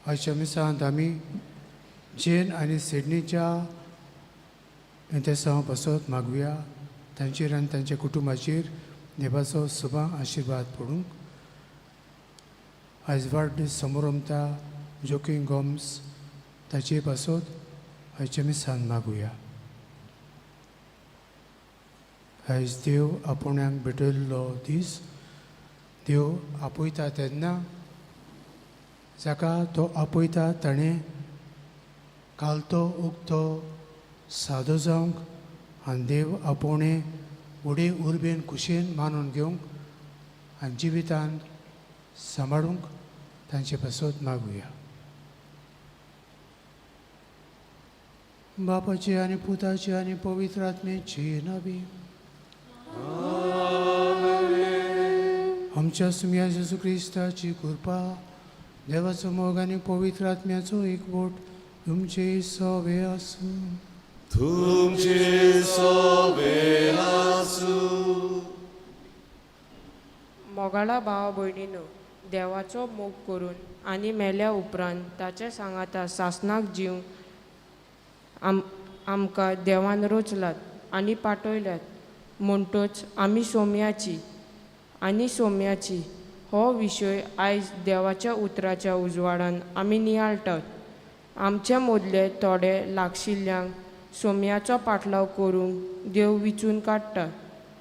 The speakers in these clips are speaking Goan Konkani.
आयच्या मिसांत आमी जेन आनी सिडनीच्या इंतेसांव पासत मागुया. तांचेर आनी तांच्या कुटुंबाचेर देवाचो सुबा आशिर्वाद पडूंक. आयज वाडदीस समारंभता जोकींग गोम्स ताचे पासत आयच्या मिसान मागुया. आयज देव आपोवण्याक भेटयल्लो दीस. देव आपयता तेन्ना जाका तो आपयता ताणें कालतो उक्तो सादो जावंक आनी देव आपोवणें व्हडे उर्बेन खुशयेन मानून घेवंक आनी जिवितान सांबाळूंक तांचे पासत मागुया. बापाची आनी पुताची आनी पवित्र आत्म्याची नावी. आमच्या सुम्या जेजू क्रिस्ताची कृपा, देवाचो मोग आनी पवित्र आत्म्याचो एकवट तुमचे सवे आसूं. तुमचे सोबे आसूं. मोगाळा भावा भयणीनो, देवाचो मोग करून आनी मेल्या उपरांत ताच्या सांगाता सासणाक जीव आमकां देवान रोचलात आनी पाठयल्यात. म्हणटच आमी सोम्याची आनी सोम्याची हो विशय आयज देवाच्या उतराच्या उजवाडान आमी नियाळटात. आमच्या मदले थोडे लागशिल्ल्यांक सोम्याचो पाटलाव करूंक देव विचून काडटा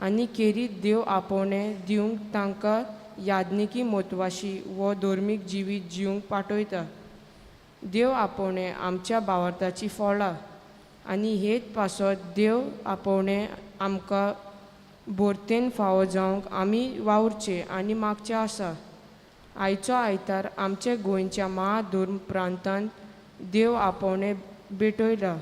आनी खेरीत देव आपोवणें दिवंक तांकां याज्ञिकी म्हत्वाशी वो धर्मीक जिवीत जिवंक पाठयता. देव आपोवणें आमच्या भावार्थाची फळां आनी हेच पासत देव आपोवणें आमकां भरतेन फावो जावंक आमी वावुरचें आनी मागचें आसा. आयचो आयतार आमच्या गोंयच्या महाधर्म प्रांतांत देव आपोवणें भेटयलां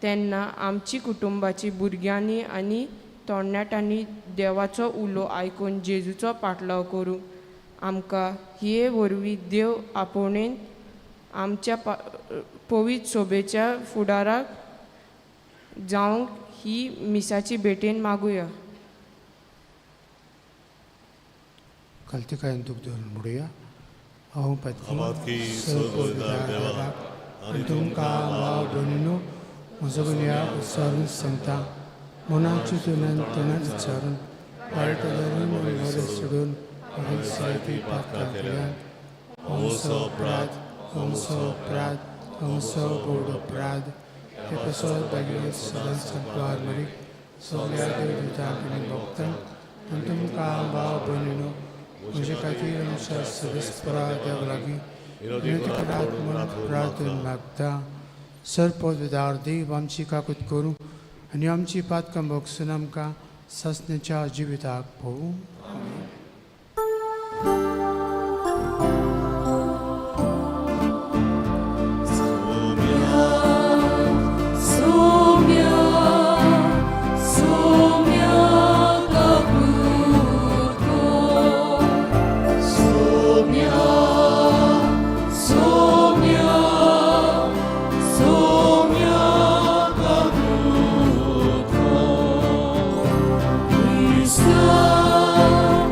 तेन्ना आमची कुटुंबाची भुरग्यांनी आनी तरणाट्यांनी देवाचो उलो आयकून जेजूचो पाटलाव करूंक आमकां हे वरवीं देव आपोवणेन आमच्या पवित्र सोबेच्या फुडाराक जावंक ही मिसाची भेटेन मागुया. कालतिकायन दूख धरून म्हणुया. हांव पातकी सर्व देवाक आनी तुमकां भाव भयणीनो म्हजो गुन्या उच्चारून सांगता. मनाक चिंतून तणान उच्चारून वायट धरून बरें सोडून हांवें जायतीं पातकां केल्यात. अंसो अपराध, अंसो अपराध, अंसो व्हड अपराध. ते पासत बागेले सदांच संकवार मरीक सगळ्या देवदूतांक आनी भक्तांक आनी तुमकां भाव भयणीनो म्हजे खातीर आमच्या सदस्परा देवा लागीं विनंती करात म्हूण प्रार्थना मागता. सरपदार देव आमची काकूत करूं आनी आमची पातकां भोगसून आमकां सासण्याच्या जिविताक पळोवं. Christa.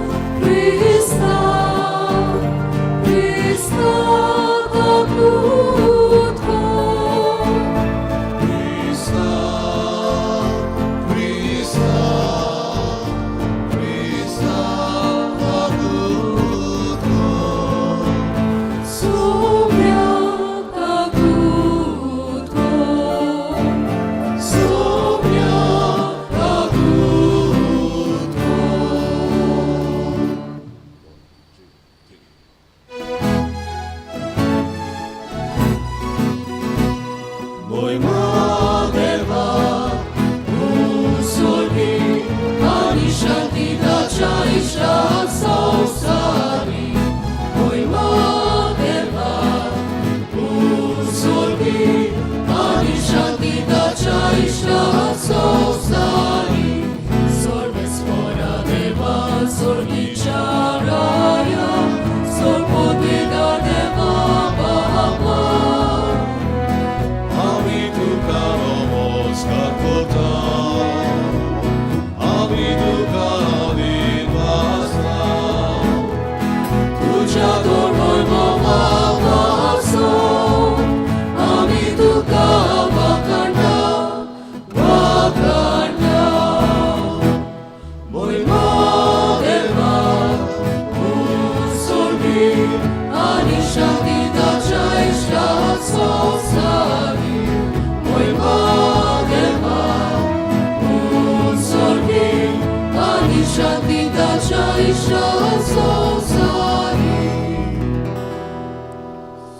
शांती ताच्या इश्टा संवसारी.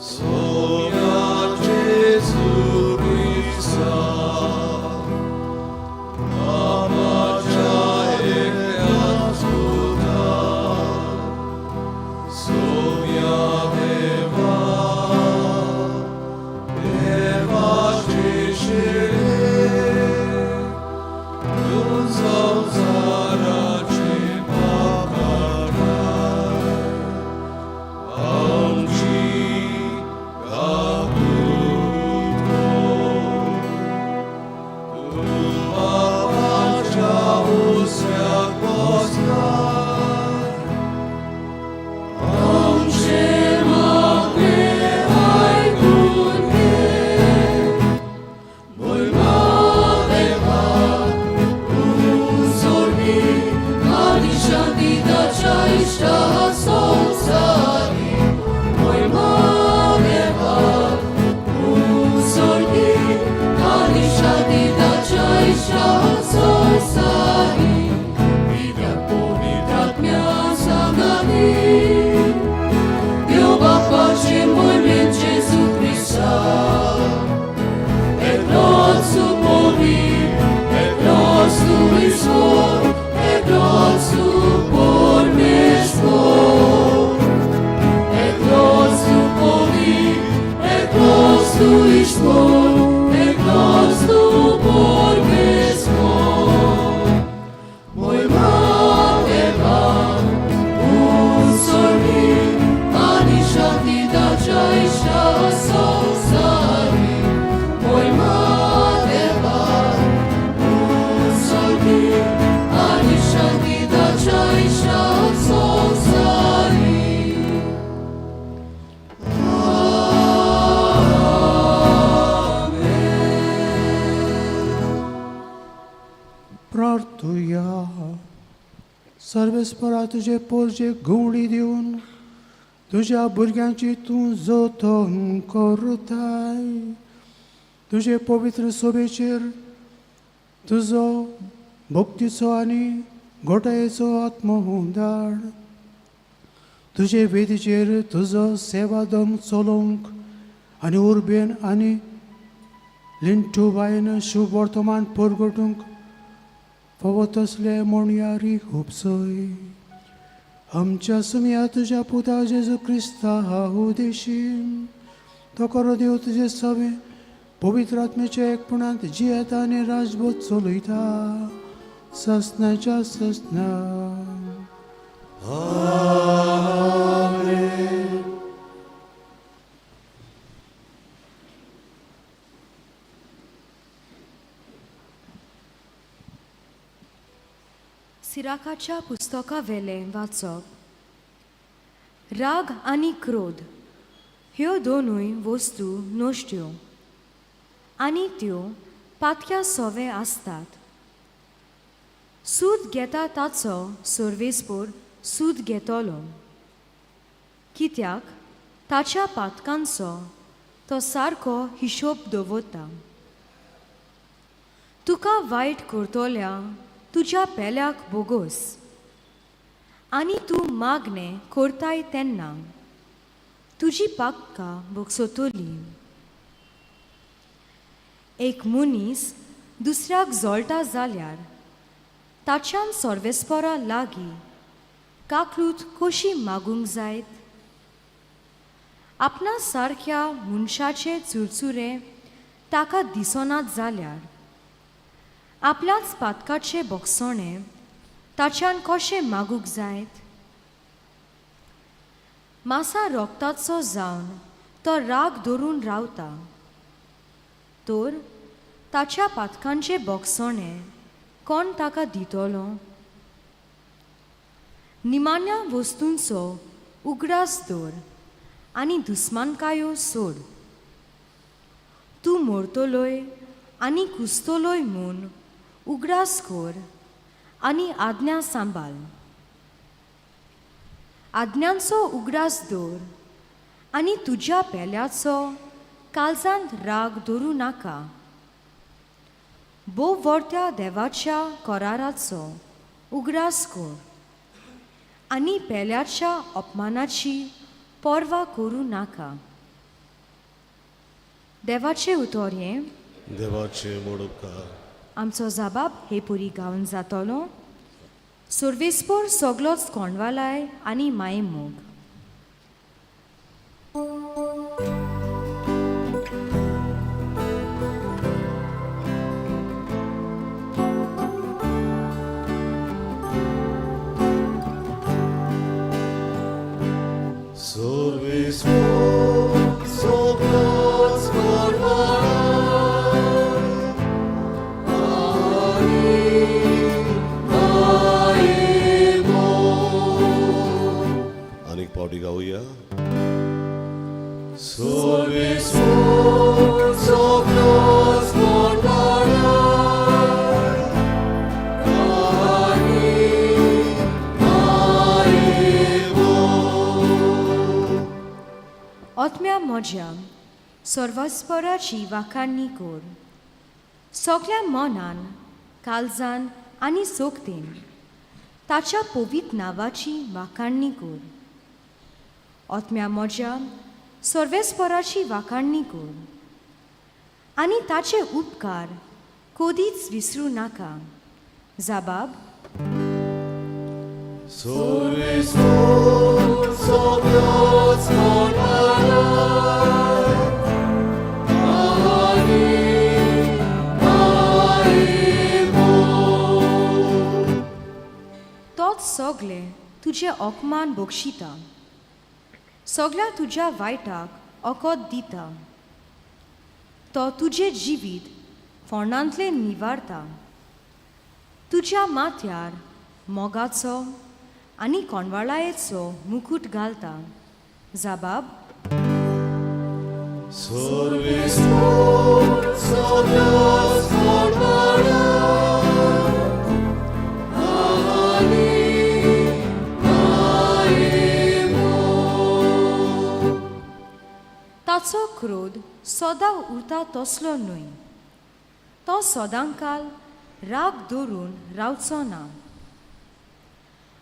सोम्या जेजू क्रिस्ता, बाबाच्या एकल्याच पुता, सोम्या देवा, देवाची शिरे, तूं संवसाराची पापां काड, आमची काकूट कर. तूं बापाच्या उजव्याक बसलाय, आमचें मागणें आयकून घे. मोयमा देवा, तूं सोडली आनी शांती ताच्या इश्टा संवसारी. मोयमा देवा, तूं सोडली आनी शांती ताच्या इश्टा संवसारी. कित्याक पवित्र आत्म्या सांगाती, देव बापाचे मोयमेन जेजू क्रिस्ता, एकलोच पवित्र, एकलोच ईश्वर, एकलोच परमेश्वर. एकलोच पवित्र, एकलोच ईश्वर, एकलोच परमेश्वर. मोयमा देवा, तूं सोडली आनी शांती ताच्या इश्टा संवसारी. मोयमा देवा, तूं सोडली आनी शांती ताच्या इश्टा संवसारी. प्रार्थुया. सर्वेस्परा, तुजे पोरजे घुंवळी दिवन तुज्या भुरग्यांची तूं जतन करताय. तुजे पवित्र सोबेचेर तुजो भक्तीचो आनी घोटायेचो आत्मो धाड. तुजे वेदीचेर तुजो सेवादम चलोवंक आनी उर्बेन आनी लिंटूबायन शुभ वर्तमान परगटूंक फावो तसले मोणयारी उपसय. आमच्या सुमया तुज्या पुता जेजू क्रिस्ता उदेशीन. तो करो देव तुजे सवे पवित्र आत्म्याच्या एकपणांत जियेता आनी राजबोध चलयता ससनाच्या ससना. आमेन. सिराकाच्या पुस्तका वेलें वाचप. राग आनी क्रोध ह्यो दोनूय वस्तू नश्ट्यो आनी त्यो पातक्या सोवे आसतात. सूद घेता ताचो सर्वेस्पोर सूद घेतलो, कित्याक ताच्या पातकांचो तो सारको हिशोब दवरता. तुका वायट करतल्या तुज्या पेल्याक बोगोस आनी तूं मागणें करताय तेन्ना तुजी पातकां भोगसतली. एक मनीस दुसऱ्याक जळटा जाल्यार ताच्यान सर्वेस्पोरा लागीं काकलूत कशी मागूंक जायत? आपणा सारक्या मनशाचे चुरचुरे ताका दिसनात जाल्यार आपल्याच पातकाचे बोगसणें ताच्यान कशें मागूंक जायत? मासा रोगताचो जावन तो राग धरून रावता तर ताच्या पातकांचें बोगसणें कोण ताका दितलो? निमाण्या वस्तूंचो उगडास दवर आनी दुस्मानकायो सोड. तूं मरतलोय आनी कुसतलोय म्हूण उगडास कर आनी आज्ञा सांबाळ. आज्ञांचो उगडास दवर आनी तुज्या पेल्याचो काळजांत राग धरूं नाका. भोव व्हडत्या देवाच्या कराराचो उगडास कर. आनी पेल्याच्या अपमानाची पर्वा करूं नाका. देवाचें उतर हें. देवाचे मोडुपकार. आमचो जबाब हे पुरी गावन जातलो. सर्वेस्पोर सगलोच कोंडवालाय आनी माये मोग. Service sogloc आनीक पावटी गावया. Service sogloc आत्म्या म्हज्या सर्वस्पराची वाखाणणी कर. सगल्या मनान, काळजान आनी सोगतेन ताच्या पवित्र नांवाची वाखाणणी कर. आत्म्या म्हज्या सर्वेस्पराची वाखाणणी कर आनी ताचे उपकार कदीच विसरूं नाका. जबाब. Service sogloc तोच सगलें तुजें अपमान बक्षिता, सगल्या तुज्या वायटाक ओकोत दिता. तो तुजें जिवीत फोंडांतलें निवारता, तुज्या माथ्यार मोगाचो आनी कोंडवाळायेचो मुकूट घालता. जबाब. Service sogloc ताचो क्रोध सदां उरता तसलो न्हय, तो सदांकाल राग धरून रावचो ना.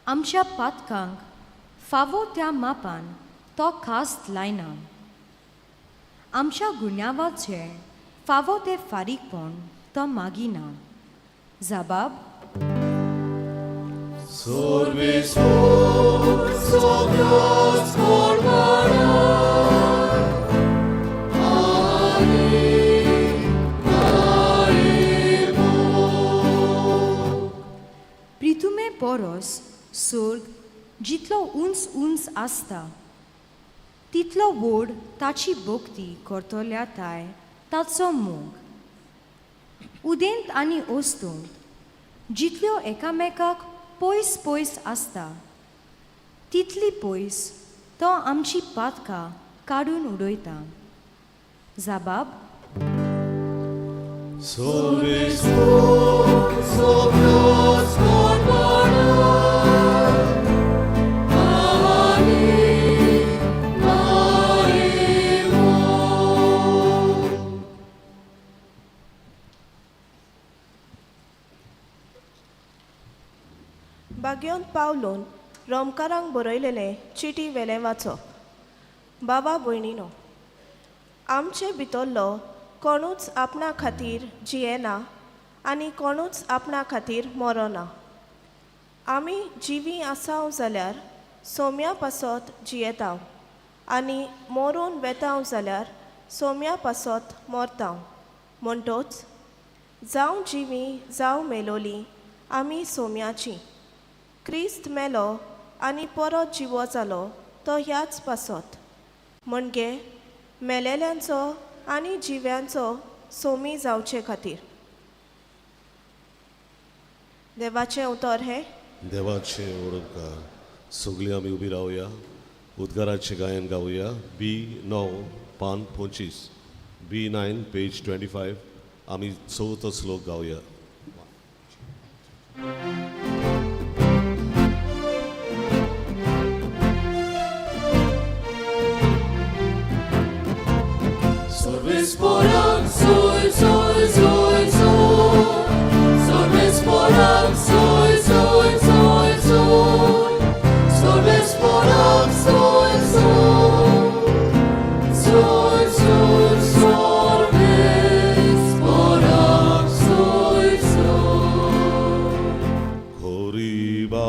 आमच्या पातकांक फावो त्या मापान तो खास लायना. आमच्या गुन्यांवाचें फावो तें फारीकपण तो मागिना. जबाब. Service sogloc प्रितुमे परस सोर्ग जितलो उंच उंच आसता तितलो व्हड ताची भक्ती करतल्या ताय ताचो मोग. उदेंत आनी अस्तंत जितल्यो एकामेकाक पयस पयस आसता तितली पयस तो आमची पातकां काडून उडयता. जबाब. Service sogloc बाग्योन पावलोन रोमकारांक बरयलेलें चिटी वेलें वाचप. बाबा भयणीनो, आमचे भितरलो कोणूच आपणा खातीर जियेना आनी कोणूच आपणा खातीर मरोना. आमी जिवीं आसाव जाल्यार सोम्या पासत जियेताव आनी मरून वेताव जाल्यार सोम्या पासत मरताव. म्हणटोच जावं जिवीं जावं मेलोलीं आमी सोम्याचीं. क्रिस्त मेलो आनी परत जिवो जालो तो ह्याच पासत, म्हणजे मेलेल्यांचो आनी जिव्यांचो सोमी जावचे खातीर. देवाचें उतर हें. देवाचे ओडकार. सगळीं आमी उबी रावया, उद्गाराचें गायन गावया. बी 9 पान 25, बी 9 पेज 25. आमी चवथो श्लोक गावया. Service soy, soy, soy, soy. Service soy, soy, soy, soy.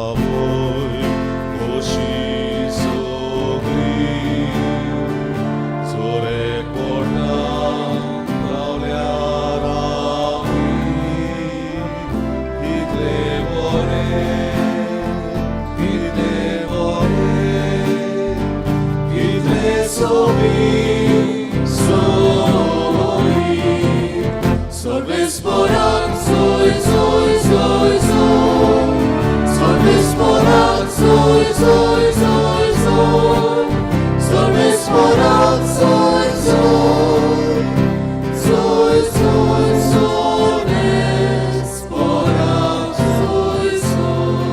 आवय खोशी सगळी चोरेपणा रावल्यार आमी कितले बरें कितले बरें कितले सोबीत सोबीत Sorvespora, soy, soy, soy, soy. Sorvespora, soy, soy, soy, soy. Sorvespora, soy, soy. Soy, soy, sorvespora, soy, soy.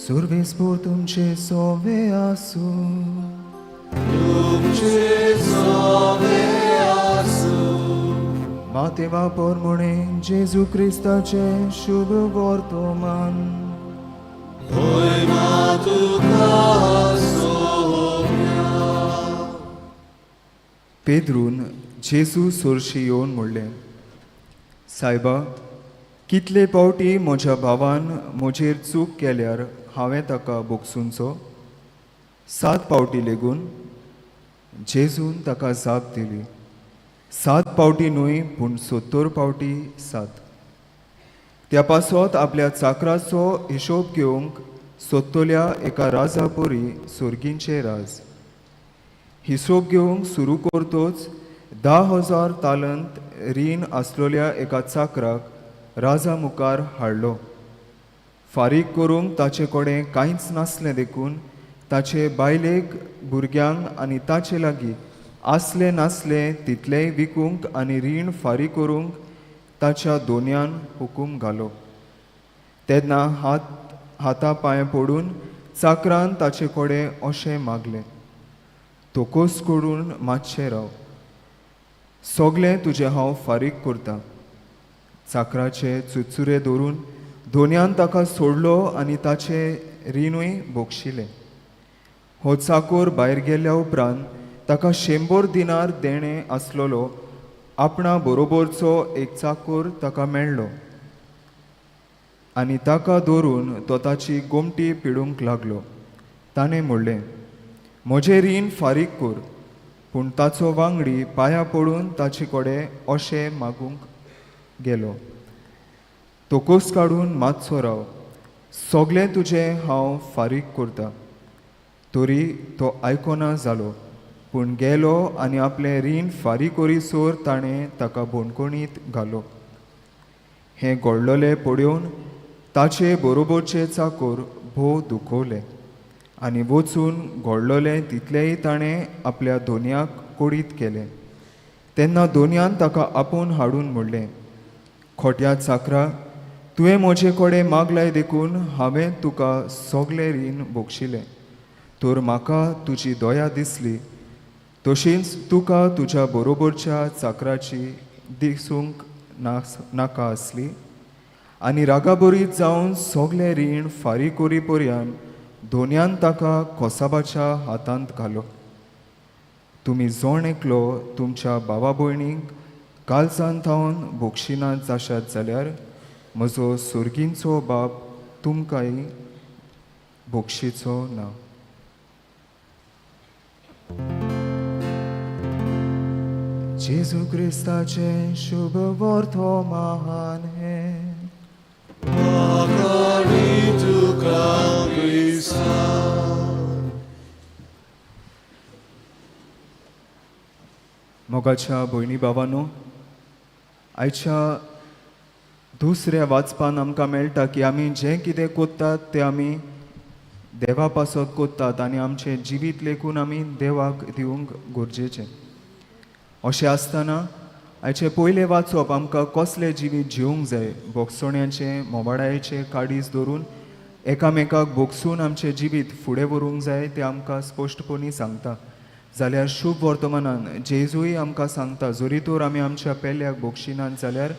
सुर्वेसपूर तुमचे सोवे आसूं. तुमचे सोबे आसूं. मातेवा पोरमुणे जेजू क्रिस्ताचे शुभ वर्तमान. होय मा तुका सोम्या. पेद्रून जेजू सोरशी येवन म्हणलें, सायबा, कितले पावटी म्हज्या भावान म्हजेर चूक केल्यार हांवें ताका भोगसुंचो? 7 पावटी लेगून? जेजून ताका जाप दिली, 7 पावटी न्हय, पूण 70 पावटी 7. त्या पासत आपल्या चाकराचो हिशोब घेवंक सोदतल्या एका राजा परी सोर्गींचे राज. हिशोब घेवंक सुरू करतोच 10,000 तालंत रीण आसलेल्या एका चाकराक राजा मुखार हाडलो. फारीक करूंक ताचे कडेन कांयच नासलें देखून ताचे बायलेक, भुरग्यांक आनी ताचे लागीं आसलें नासलें तितलेंय विकूंक आनी रीण फारीक करूंक ताच्या दोनयान हुकूम घालो. तेन्ना हाता पांय पडून चाकरान ताचे कडेन अशें मागलें, तोकोस करून मातशें राव, सगलें तुजें हांव फारीक करतां. चाकराचे चुरचुरे धरून दोनयान ताका सोडलो आनी ताचें रिणूय भोगशिलें. हो चाकोर भायर गेल्ल्या उपरांत ताका 100 दिनार देणें आसलेलो आपणा बरोबरचो एक चाकोर ताका मेळ्ळो आनी ताका धरून तो ताची गोमटी पिडूंक लागलो. ताणें म्हणलें, म्हजें रीण फारीक कर. पूण ताचो वांगडी पांयां पडून ताचे कडेन अशें मागूंक गेलो, तोकोस काडून मातसो राव, सगलें तुजें हांव फारीक करतां. तरी तो आयकना जालो, पूण गेलो आनी आपलें रीण फारीक करीसर ताणें ताका बणकोणीत घालो. हें घडलोलें पळोवन ताचे बरोबरचे चाकोर भोव दुखवले आनी वचून घडलोलें तितलेंय ताणें आपल्या दोनयाक कोडीत केलें. तेन्ना दोनयान ताका आपोवन हाडून म्हणलें, खोट्या चाकरा, तुवें म्हजे कडेन मागलाय देखून हांवें तुका सगलें रीण भोगशिलें. तर म्हाका तुजी दया दिसली, तशींच तुका तुज्या बरोबरच्या चाकराची दिसूंक नाका आसली. आनी रागाबरीत जावन सगलें रीण फारीक करी पर्यान दोनयान ताका कोसाबाच्या हातांत घालो. तुमी जण एकलो तुमच्या भावा भयणींक कालसान थावन भोगशिनात जाशात जाल्यार म्हजो सोर्गींचो बाप तुमकांय भोगशीचो ना. जेजू क्रिस्ताचें शुभ वर्तमान हें. वाखाणी तुका क्रिस्ता. मोगाच्या भयणी भावांनो, आयच्या दुसऱ्या वाचपान आमकां मेळटा की आमी जें कितें कोत्तात तें आमी देवा पासत कोत्तात आनी आमचें जिवीत लेखून आमी देवाक दिवंक गरजेचें. अशें आसतना आयचें पयलें वाचप आमकां कसलें जिवीत जिवंक जाय, भोगसण्याचें मोबाडायेचें काडीस धरून एकामेकाक भोगसून आमचें जिवीत फुडें व्हरूंक जाय तें आमकां स्पश्टपणी सांगता. जाल्यार शुभ वर्तमानान जेजूय आमकां सांगता, जरी तर आमी आमच्या पेल्याक भोगशिनात जाल्यार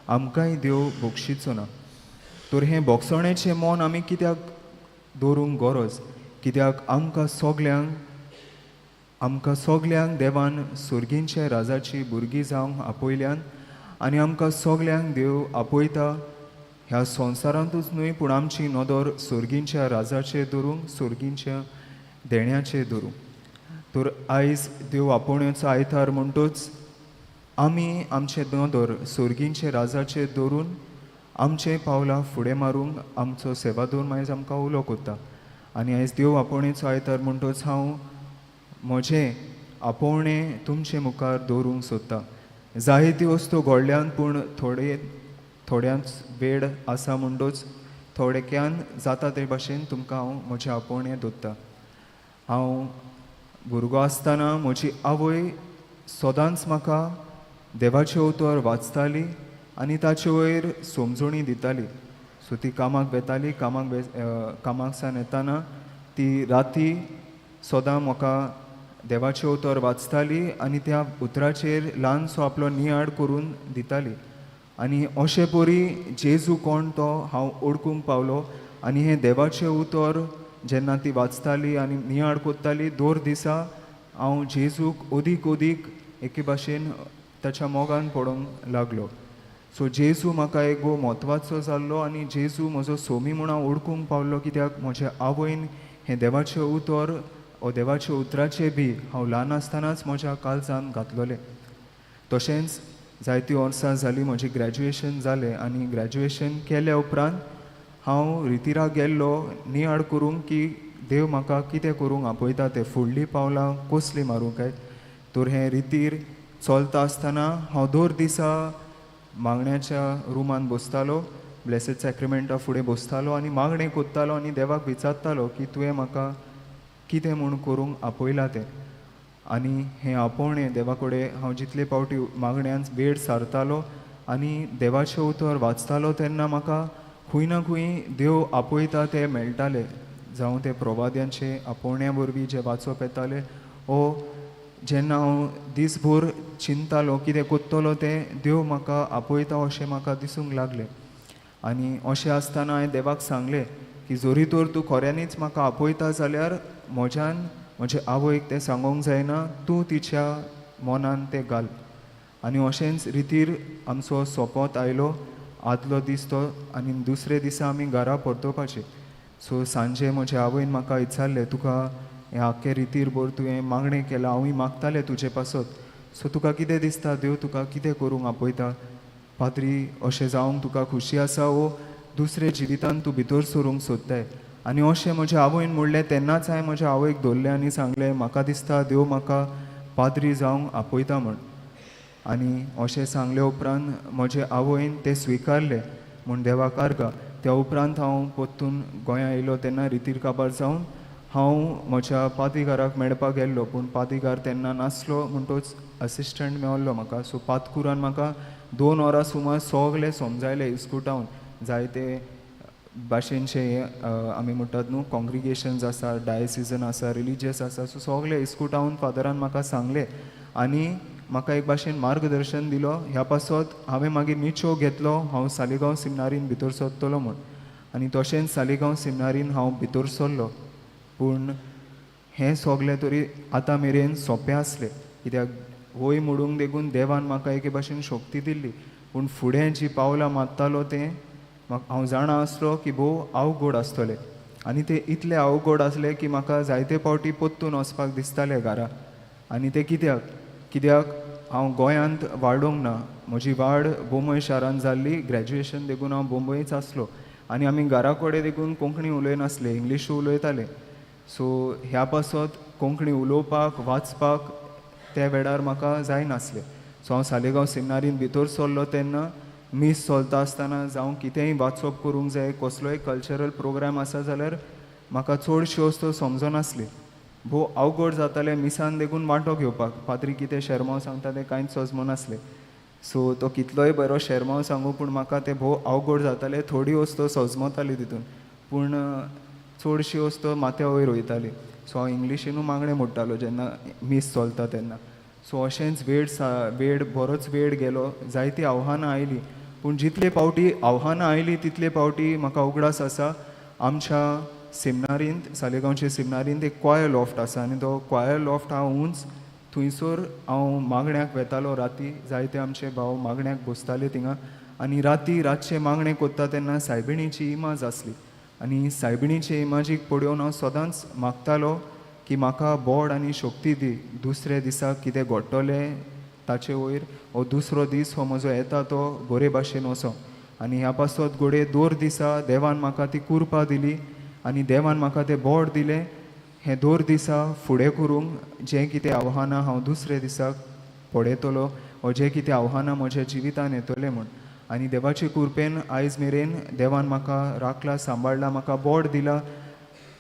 आमकांय देव भोगशीचो ना. तर हें भोगसण्याचें मन आमी कित्याक दवरूंक गरज, कित्याक आमकां सगल्यांक देवान सोर्गींच्या राजाची भुरगीं जावंक आपयल्यान आनी आमकां सगल्यांक देव आपयता ह्या संवसारांतूच न्हय पूण आमची नदर सोर्गींच्या राजाचेर धरूंक, सोर्गींच्या देण्याचेर धरूंक. तर आयज देव आपोवण्याचो आयतार म्हणटूच आमी आमचे नदर सोर्गींचे राजाचेर धरून आमचें पावलां फुडें मारूंक आमचो सेवादोर आयज आमकां उलो कोत्ता. आनी आयज देव आपोवण्याचो आयतार म्हणटूच हांव म्हजें आपोवणें तुमचे मुखार दवरूंक सोदतां. जायत्यो वस्तू घडल्यान पूण थोडे थोड्यांच वेळ आसा म्हणटूच थोडक्यान जाता ते भाशेन तुमकां हांव म्हजें आपोवणें दवरतां. हांव भुरगो आसतना म्हजी आवय सदांच म्हाका देवाचें उतर वाचताली आनी ताचे वयर समजोणी दिताली. सो ती कामाक वेताली, कामाक सान येताना ती राती सदां म्हाका देवाचें उतर वाचताली आनी त्या उतराचेर ल्हानसो आपलो नियाळ करून दिताली. आनी अशें परी जेजू कोण तो हांव ओळखूंक पावलो. आनी हें देवाचें उतर जेन्ना ती वाचताली आनी नियाळ कोत्ताली, दर दिसा हांव जेजूक अदीक अदीक एके भाशेन ताच्या मोगान पडोंक लागलो. सो जेजू म्हाका एक भोव म्हत्वाचो जाल्लो आनी जेजू म्हजो सोमी म्हूण हांव ओळखूंक पावलो, कित्याक म्हज्या आवयन हें देवाचें उतर ओ देवाच्या उतराचें बी हांव ल्हान आसतनाच म्हज्या काळजान घातलोलें. तशेंच जायतीं वर्सां जालीं म्हजें ग्रॅज्युएशन जालें आनी ग्रॅज्युएशन केल्या उपरांत हांव रितिराक गेल्लो नियाळ करूंक की देव म्हाका कितें करूंक आपयता तें, फुडलीं पावलां कसलीं मारूंक काय. तर हें रितीर चलता आसतना हांव दर दिसा मागण्याच्या रुमान बसतालो, ब्लेसेड सॅक्रिमेंटा फुडें बसतालो आनी मागणें कोत्तालो आनी देवाक विचारतालो की तुवें म्हाका कितें म्हूण करूंक आपयलां तें. आनी हें आपोवणें देवा कडेन हांव जितले फावटी मागण्यांत वेळ सारतालो आनी देवाचें उतर वाचतालो तेन्ना म्हाका खंय ना खंय देव आपयता तें मेळटालें. जावं तें प्रवाद्यांचे आपोवण्या वरवीं जें वाचप येतालें ओ जेन्ना हांव दीसभर चिंततालो कितें कोत्तलो तें देव म्हाका आपयता अशें म्हाका दिसूंक लागलें. आनी अशें आसतना हांवें देवाक सांगलें की जरी तर तूं खऱ्यांनीच म्हाका आपयता जाल्यार म्हज्यान म्हजे आवयक तें सांगूंक जायना, तूं तिच्या मनान तें घाल. आनी अशेंच रितीर आमचो सोपोत आयलो, आदलो दीस तो आनी दुसरे दिसा आमी घरा परतोवपाचे. सो सांजे म्हजे आवयन म्हाका विचारलें, तुका हें आख्खें रितीर भर तुवें मागणें केलां, हांवूय मागतालें तुजे पासत, सो तुका कितें दिसता देव तुका कितें करूंक आपयता, पाद्री अशें जावंक तुका खुशी आसा वो दुसरे जिवितान तूं भितर सरूंक सोदताय. आनी अशें म्हज्या आवयन म्हणलें तेन्नाच हांवें म्हज्या आवयक धरलें आनी सांगलें म्हाका दिसता देव म्हाका पाद्री जावंक आपयता म्हूण. आनी अशें सांगले उपरांत म्हजे आवयन तें स्विकारलें म्हूण देवाक आर्गां. त्या उपरांत हांव परतून गोंया येयलो तेन्ना रितीर काबार जावन हांव म्हज्या पादीगाराक मेळपाक गेल्लो, पूण पादीगार तेन्ना नासलो म्हणटोच असिस्टंट मेवल्लो म्हाका. सो पादकुरान म्हाका 2 वरां सुमार सगळें समजायलें इस्कुटावन, जायते भाशेनचे हे आमी म्हणटात न्हू कॉंग्रिगेशन्स आसा, डायसिजन आसा, रिलिजियस आसा, सो सगळें इस्कुटावन फादरान म्हाका सांगलें आनी म्हाका एक भाशेन मार्गदर्शन दिलो. ह्या पासत हांवें मागीर निचो घेतलो हांव सालिगांव सिमनारीन भितर सरतलो म्हूण, आनी तशेंच सालिगांव सिमनारीन हांव भितर सरलो. पूण हें सगळें तरी आतां मेरेन सोंपें आसलें, कित्याक वय मोडूंक देखून देवान म्हाका एके भाशेन शक्ती दिल्ली, पूण फुडें जी पावलां मारतालो तें म्हाका हांव जाणा आसलो की भोव अवघड आसतलें. आनी तें इतलें अवघड आसलें की म्हाका जायते फावटी परतून वचपाक दिसतालें घरा. आनी तें कित्याक, कित्याक हांव गोंयांत वाडोंक ना, म्हजी वाड बोंबय शारांत जाल्ली, ग्रॅज्युएशन देखून हांव बोंबयच आसलो आनी आमी घरा कडेन देखून कोंकणी उलयनासले, इंग्लीश उलयताले. सो ह्या पासत कोंकणी उलोवपाक वाचपाक त्या वेळार म्हाका जायनासलें. सो हांव सालेगांव सिमनारीन भितर सरलो तेन्ना मीस चलता आसतना जावं कितेंय वाचप करूंक जाय, कसलोय कल्चरल प्रोग्राम आसा जाल्यार म्हाका चडश्यो वस्तू समजनासली, भोव अवघड जातालें मिसान देखून वांटो घेवपाक. पाद्री कितें शेरमांव सांगता तें कांयच समजनासलें. सो तो कितलोय बरो शेरमांव सांगू पूण म्हाका तें भोव अवघड जातालें, थोडी वस्तू सजमताली तितून पूण चडशी वस्तू माथ्या वयर वयताली. सो हांव इंग्लिशीनूय मागणें मोडटालो जेन्ना मीस चलता तेन्ना. सो अशेंच वेळ बरोच वेळ गेलो, जायतीं आव्हानां आयलीं, पूण जितले फावटी आव्हानां आयलीं तितले फावटी म्हाका उगडास आसा आमच्या सिमनारींत, सालेगांवचे सिमनारींत एक क्वायर लॉफ्ट आसा आनी तो क्वायर लॉफ्ट हांव उंच थंयसर हांव मागण्याक वेतालो. राती जायते आमचे भाव मागण्याक बसताले थिंगा आनी राती रातचे मागणें कोत्ता तेन्ना सायबिणीची इमाज आसली आनी सायबिणीचे इमाजीक पळोवन हांव सदांच मागतालो की म्हाका बोड आनी शक्ती दी, दुसऱ्या दिसा कितें घडटलें ताचे वयर हो दुसरो दीस हो म्हजो येता तो बरे भाशेन वचो. आनी ह्या पासत घडये 2 दिसा देवान म्हाका ती कुरपा दिली आनी देवान म्हाका तें बोड दिलें. हें 2 दिसा फुडें करूंक जें कितें आव्हानां हांव दुसऱ्या दिसाक पळयतलो वो जें कितें आव्हानां म्हज्या जिवितान येतलें म्हूण. आनी देवाचे कुरपेन आयज मेरेन देवान म्हाका राखला, सांबाळला, म्हाका बोड दिला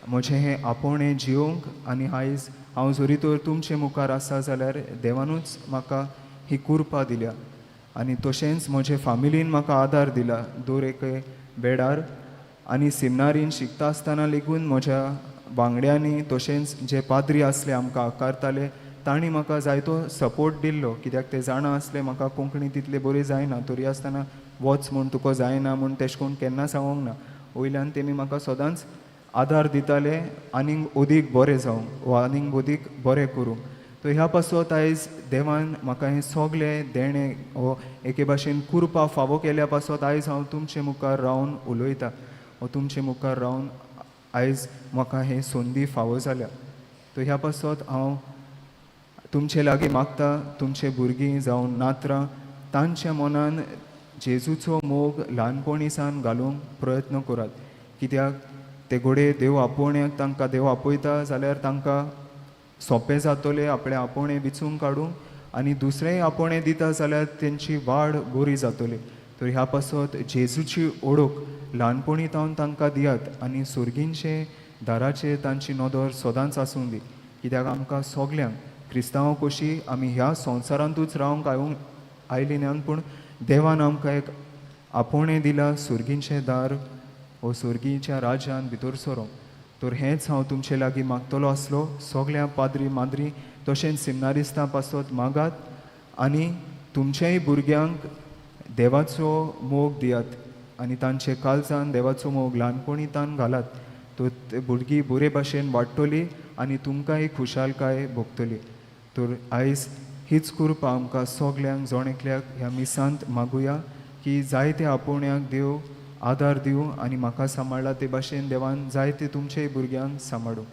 म्हजें हें आपोवणें जिवंक. आनी आयज हांव जरी तर तुमचे मुखार आसा जाल्यार देवानूच म्हाका ही कुरपा दिल्या. आनी तशेंच म्हजे फामिलीन म्हाका आदार दिला दर एके वेळार. आनी सिमनारीन शिकता आसतना लेगून म्हज्या वांगड्यांनी तशेंच जे पाद्री आसले आमकां आकारताले तांणी म्हाका जायतो सपोर्ट दिल्लो, कित्याक ते जाणा आसले म्हाका कोंकणी तितली बरी जायना, तरी आसतना वच म्हूण तुका जायना म्हूण तेश कोण केन्ना सांगूंक ना. वयल्यान तेमी म्हाका सदांच आदार दिताले आनीक अदीक बरें जावंक वा आनीक अदीक बरें करूंक. तर ह्या पासत आयज देवान म्हाका हें सगळें देणें हो एके भाशेन कुरपा फावो केल्या पासत आयज हांव तुमचे मुखार रावन उलयतां वा तुमचे मुखार रावन आयज म्हाका हें संदी फावो जाल्या. तर ह्या पासत हांव तुमचे लागीं मागता, तुमचे भुरगीं जावं नातरां तांच्या मनान जेजूचो मोग ल्हानपणी सावन घालूंक प्रयत्न करात, कित्याक ते घडये देव आपोवण्याक तांकां देव आपयता जाल्यार तांकां सोंपें जातलें आपलें आपोवणें विचूंक काडूंक आनी दुसरेंय आपोवणें दिता जाल्यार तेंची वाड बरी जातली. तर ह्या पासत जेजूची ओळख ल्हानपणी तावन तांकां दियात आनी सुर्गींचे दाराचेर तांची नदर सदांच आसूं दी, कित्याक आमकां सगल्यांक क्रिस्तांव कशी आमी ह्या संवसारांतूच रावंक आयली न्हय, पूण देवान आमकां एक आपोवणें दिलां सुर्गींचें दार वो सुर्गीच्या राज्यान भितर सरोंक. तर हेंच हांव तुमचे लागीं मागतलो आसलो. सगळ्या पाद्री माद्री तशेंच सिमनारिस्तां पासत मागात आनी तुमचेय भुरग्यांक देवाचो मोग दियात आनी तांचे काळजान देवाचो मोग ल्हानपणी तान घालात, तर ते भुरगीं बरे भाशेन वाडटली आनी तुमकांय खुशालकाय भोगतली. तर आयज हीच कृपा आमकां सगल्यांक जण एकल्याक ह्या मिसांत मागुया की जायते आपोवण्याक देव आदार दिवं आनी म्हाका सांबाळ्ळा ते भाशेन देवान जायते तुमचेय भुरग्यांक सांबाळूं.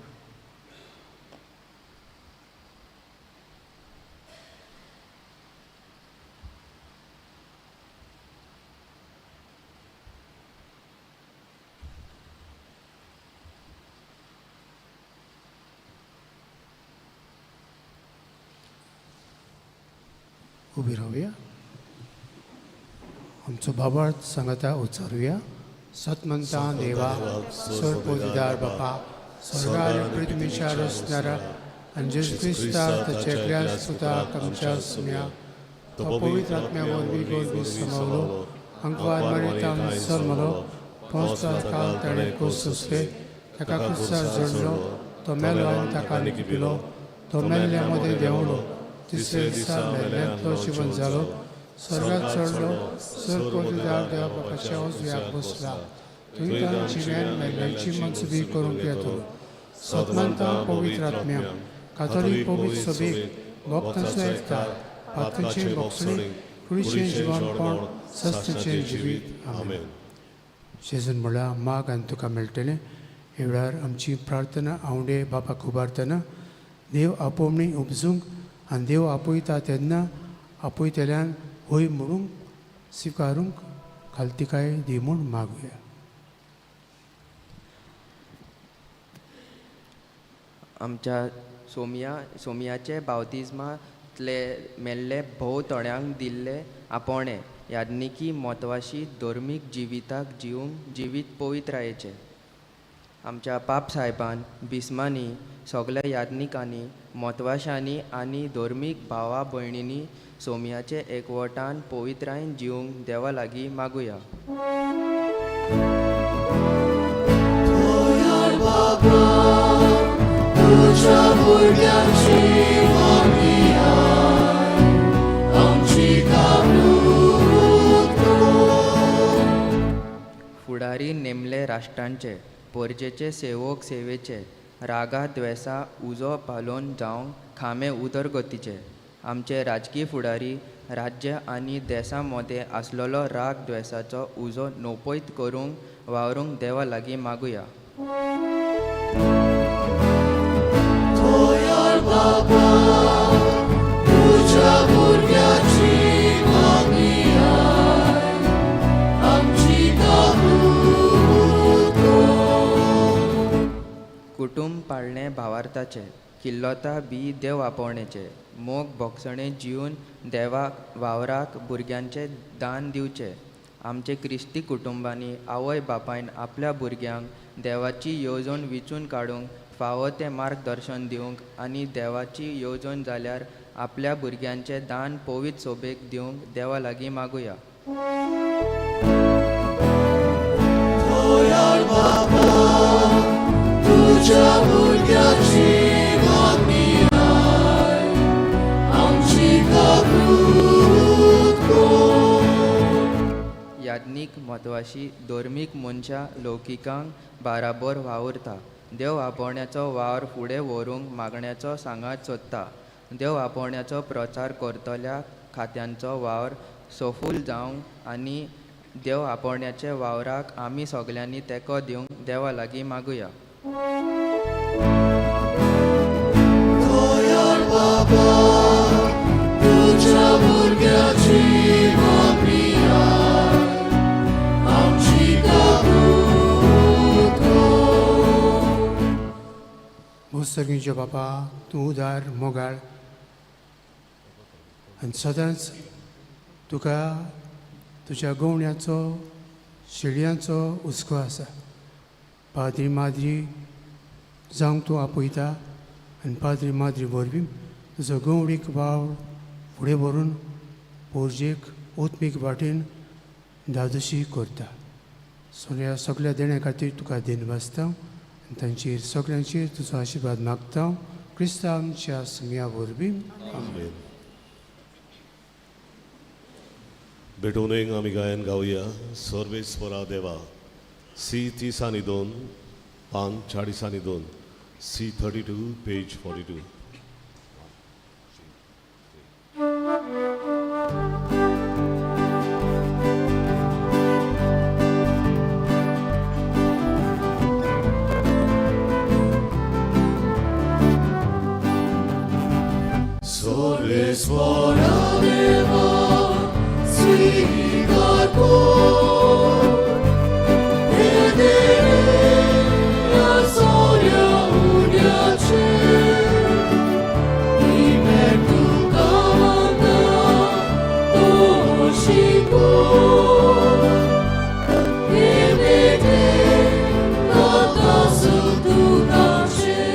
उबी रावया, आमचो बाबार्थ सांगाता उच्चारुया. सतमंता देवा सर्वपोदिदार बापा, स्वर्गार पृथ्वीच्या रचणारा आनी जेजू क्रिस्ता ताच्या एकल्याच पुताक आमच्या सुम्या तो पवित्र आत्म्या वरवीं गोरवी समावलो, अंकवार मरितान सरमलो, पोंसता काल ताणें कोस सोंसले, ताका कुसार जोडलो, तो मेलो आनी ताका लिपिलो, तो मेल्ल्या मदें देंवलो, तिसऱ्या दिसा मेल्ल्यांतलो जिवन जालो, स्वर्गात चडलो, सर्वपोदिदार देवा बापाच्या उजव्याक बसला, थंय ताण जिव्यान मेल्ल्यांची मनसुबी करूंक येतलो. सतमंता पवित्र आत्म्या कातोलीक पवित्र सभेक भक्तांचो एकतार, पातकांचें भोगसणीक, कुडीचें जिवनपण, सस्तेचें जिवीत. आमेन. जेजून म्हळ्यार माग आनी तुका मेळटलें. ह्या वेळार आमची प्रार्थना आवडे बापाक उबारतना देव आपोवणी उपजूंक आनी देव आपयता तेन्ना आपयतल्यान हय म्हणूंक स्विकारूंक खालतिकाय दी म्हूण मागुया. आमच्या सोमियाचे बावतिज्मांतले मेल्ले भोव थोड्यांक दिल्ले आपोवणें याज्ञिकी म्हत्वाशी धर्मीक जिविताक जिवंक जिवीत पवित्रायेचें. आमच्या पाप साहेबान बिस्मांनी सगल्या याज्ञिकांनी म्हत्वाशांनी आनी धर्मीक भावा भयणींनी सोमियाचे एकवटान पवित्रायेन जिवंक देवा लागीं मागुया. तुज्या भुरग्यांची मागणी आमची काबूत कर. फुडारी नेमले राष्ट्रांचे परजेचे सेवक सेवेचे रागा द्वेसा उजो पालोवन जावंक खांबे उदरगतीचे. आमचे राजकीय फुडारी राज्य आनी देसा मदें आसलेलो राग द्वेसाचो उजो नोपयत करूंक वावरूंक देवा लागीं मागुया. थोयार बाबा तुज्या भुरग्याची मागणी आयक आमची काकूत कर. कुटूंब पाळणें भावार्थाचें, किल्लोता बी देव आपोवण्याचें, मोग भोगसणें जिवन देवाक वावराक भुरग्यांचें दान दिवचें. आमचे क्रिस्ती कुटुंबांनी आवय बापायन आपल्या भुरग्यांक देवाची येवजण विचून काडूंक फावो तें मार्गदर्शन दिवंक आनी देवाची येवजण जाल्यार आपल्या भुरग्यांचें दान पवित्र सोबेक दिवंक देवा लागीं मागुया. थोयार बाबा तुज्या भुरग्याची मागणी आयक आमची काकूत कर. याज्ञीक म्हत्वाशी धर्मीक मनशां लौकिकांक बाराबोर वावुरता. देव आपोवण्याचो वावर फुडें व्हरूंक मागण्याचो सांगात सोदता. देव आपोवण्याचो प्रचार करतल्या खात्यांचो वावर सफूल जावंक आनी देव आपोवण्याच्या वावराक आमी सगल्यांनी तेंको दिवंक देवा लागीं मागुया. थोयार बाबा तुज्या भुरग्याची मागणी आयक आमची काकूत कर. भोसर्गींचे बापा, तूं उदार मोगाळ आनी सदांच तुका तुज्या गवण्याचो शेळयांचो हुस्को आसा. पाद्री माद्री जावंक तूं आपयता आनी पाद्री माद्री वरवीं तुजो गवडीक वावर फुडें व्हरून पोरजेक ओत्मीक वाटेन धादोशी करता. सगळ्या सगळ्या देण्या खातीर तुका दिनवासता आनी तांचेर सगळ्यांचेर तुजो आशिर्वाद मागता क्रिस्तांव आमच्या सुमया वरवीं. आमेन. भेटून आमी गायन गावया सर्वेस्परा देवा, सी 32, पान 42, C 32 page 42. सर्वेस्परा देवा स्वीकार कर हे देणे ह्या सोऱ्या उड्याचें ही भेट तुका मागता तूं कर हे भेटे गाता सुख तुकाचें.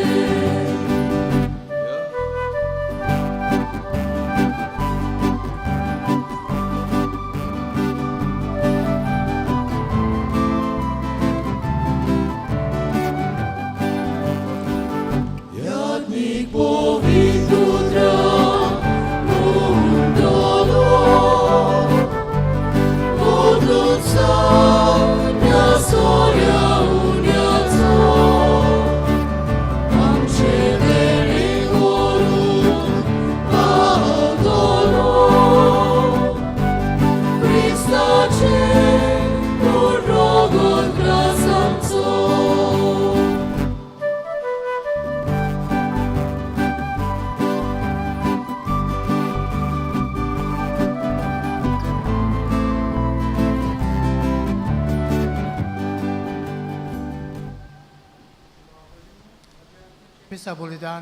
Jadnik povitutra mundolo Odluca soria uniaco Amce derigorum paudolo Christace urrogon grasamco. मिसा बलिदान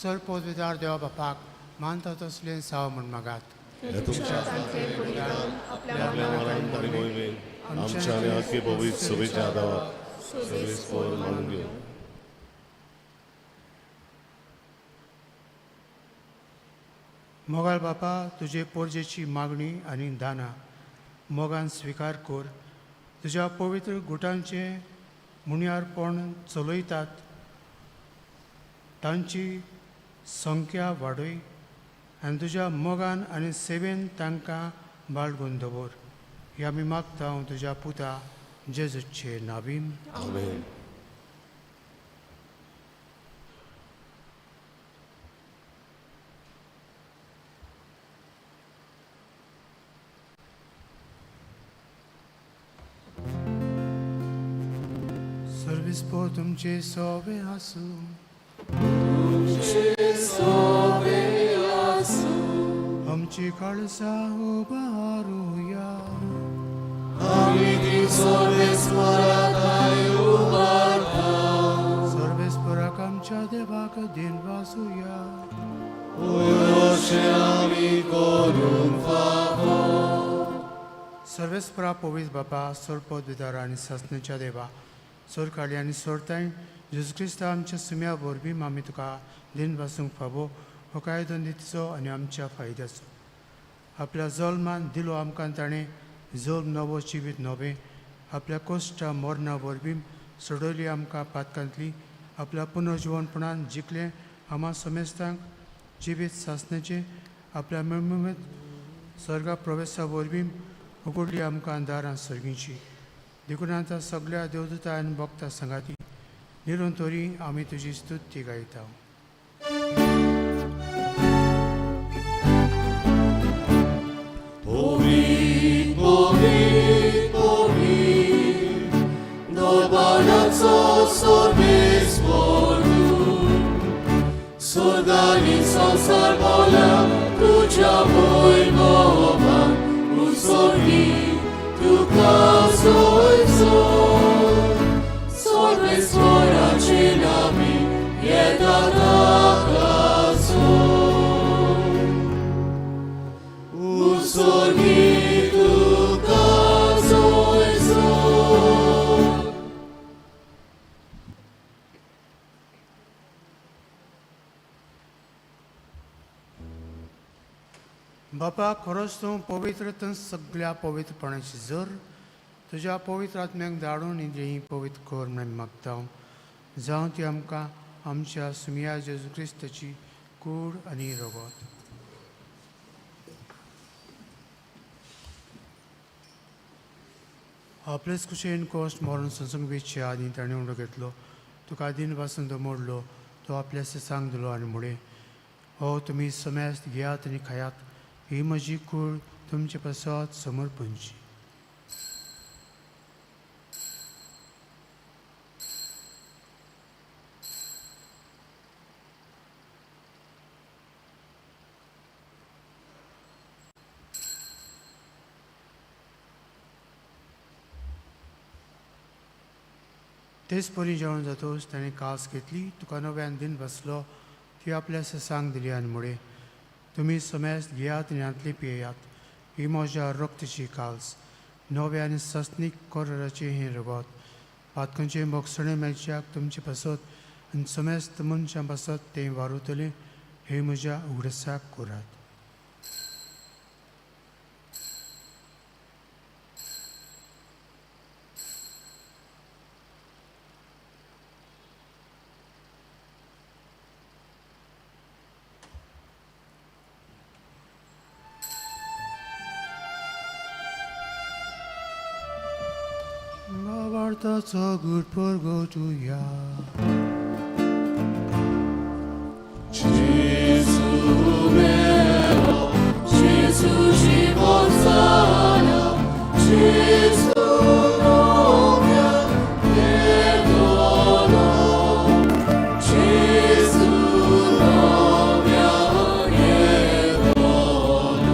सर पदवीदार देवा बापाक मानता तसलें साव म्हूण मागात. हे तुमच्या आपल्या मरण आनी मोहिमेन आमच्या आनी आख्खे भवित सभेच्या आदावाक सर्वेस्पर मानून घेवं. मोगाळ बापा, तुजे पोरजेची मागणी आनी दानां मोगान स्विकार कर. तुज्या पवित्र गुटांचें मुणयारपण चलयतात तांची संख्या वाडय आनी तुज्या मोगान आनी सेवेन तांकां बाळगून दवर. हे आमी मागता हांव तुज्या पुता जेजूचे नावीन. आमेन. सर्वेस्पोर तुमचे सोवे आसूं. आमची काळसा उबारुया. सर्वेस्पोराक आमच्या देवाक दिन वासूया. सर्वेस्परा पवित्र बापा, सोरपद आनी सासण्याच्या देवा, सोरकाली आनी सोरताय जेजू क्रिस्त आमच्या सुम्या वरवीं आमी तुका दिन वासूंक फावो हो कायदो नितीचो आनी आमच्या फायद्याचो. आपल्या जल्मान दिलो आमकां ताणें जल्म नवो जिवीत नवें. आपल्या कोश्टा मरणा वरवीं सोडयली आमकां पातकांतली. आपल्या पुनर्जिवनपणान जिखलें आमा समेस्तांक जिवीत सासण्याचें. आपल्या मेळमेत स्वर्गा प्रवेशा वरवीं उगडली आमकां दारां सर्गींची. देखून आतां सगळ्या देवदूता आनी भक्ता सांगाती निरंतरी आमी तुजी स्तुती गायता. स्वर्गानी संवसार बोल्या तुज्या वैभवान उसोरगी तुका सोयसो. सर्वेस्वराचे नामी येता ताका उसोरगी तुका सोयसो. बापा, खरोच तूं पवित्र तूं सगळ्या पवित्रपणाची जर तुज्या पवित्र आत्म्याक धाडून इंद्रियी पवित्र कर म्हूण मागता. जावं ती आमकां आमच्या सुमिया जेजू क्रिस्ताची कूड आनी रगत. आपलेच कुशेन कोश्ट मरण संसंग वेचचे आदी ताणें उंडो घेतलो, तुका दिन पासून तो मोडलो, तो आपल्या सांग दिलो आनी म्हणलें, हो तुमी समेस्त घेयात आनी खायात, ही म्हजी कूड तुमचे पासत समर्पणची. तेच परी जेवण जातोच ताणें कास घेतली, तुका नव्यान दिन बसलो, ती आपल्या सांग दिली आनी म्हणलें, तुमी समेस्त घेयात आनी हांतली पियेयात, ही म्हज्या रक्तची काल्स, नव्या आनी सस्नीक कोराचें हें रगत, पातकांचें मोगसणें मेळच्याक तुमचे पासत आनी समेस्त मनशां पासत तें वारुतलें, हें म्हज्या उगडसाक करात. भावार्थाचो गूढ परगटुया. Gesù život zalja, Gesù novia je dono, Gesù novia je dono.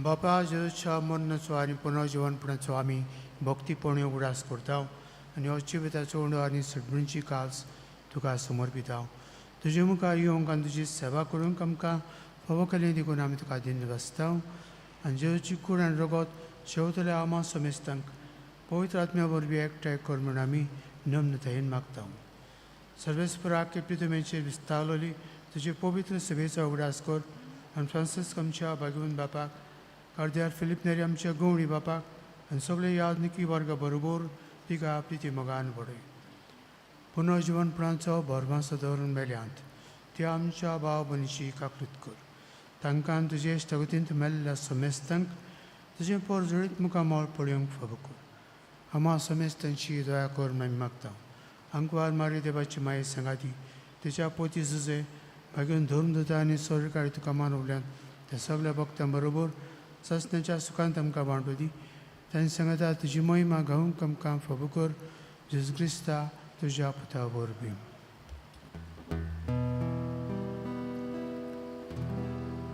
बापा, जेजूच्या मरणाचो आनी पुनर्जिवनपणाचो आमी भक्तीपणे उगडास करता आनी हो जिविताचो उंडो आनी सडबणची काल्स तुका समर्पिता. तुजे मुखार येवंक आनी तुजी सेवा करूंक आमकां फावो केली देखून आमी तुका दिन वाचता आनी जेजूची कूड आनी रगत शेवतल्या आमा समेस्तांक पवित्र आत्म्या वरवीं एकठांय कर म्हूण आमी नम्रतायेन मागता. सर्वेस्पराक प्रितमेचेर विस्तावलोली तुजे पवित्र सभेचो उगडास कर आनी फ्रांसिस्क आमच्या भाग्यवंत बापाक, कार्दियार फिलीप नेरी आमच्या गवळी बापाक आनी सगळे यादनिकी वर्गा बरोबर तिका आपली ती मोगान बडय. पुनर्जिवनपणाचो भरमासो दवरून मेल्यांत त्या आमच्या भाव भयणीची काकृत कर. तांकां तुजे स्थगतींत मेल्ल्या समेस्तांक तुजें पोरजळीत मुखामळ पळोवंक फावो कर. आमा समेस्तांची दया कर म्हूण आमी मागता. आंकवार मारी देवाची माये सांगाती तिच्या पोती जुजे भाग्यून धर्मदूता आनी सरकारी तुका मानवल्यान त्या सगळ्या भक्तां बरोबर ससण्याच्या सुखांत आमकां वांटो दी. तांचे सांगता तुजी महिमा गावंक आमकां फाबो कर, जेजू क्रिस्ता तुज्या पुता वरवीं.